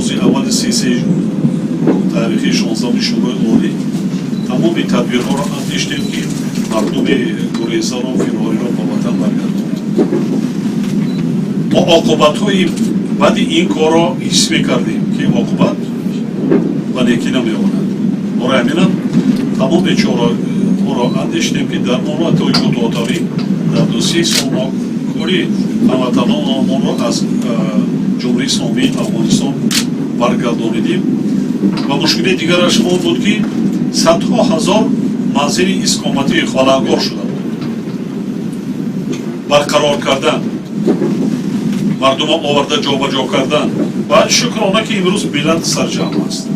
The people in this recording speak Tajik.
Рӯзи аввали сессияи таърихии 16-уми Шӯрои Олӣ тамоми тадбирҳоро андештем, ки мардуми гурезаро, фирориро ба ватан баргардонем. Мо оқибатҳои баъди ин корро ҳис мекардем, ки оқибат ба некӣ намеорад. Бораи ҳаминам тамоми чораҳоро андештем, ки дар муҳлатҳои кӯтоҳтарин, дар 2-3 сол, мо кори ҳамватанонамонро аз Ҷумҳурии Исломии Афғонистон баргардонидем. Ва мушкили дигараш он буд, ки садҳо ҳазор манзили истиқоматии халангор шуда буд. Барқарор кардан, мардума оварда ҷобаҷо кардан. Ва шукрона, ки имрӯз миллат сарҷамъ аст.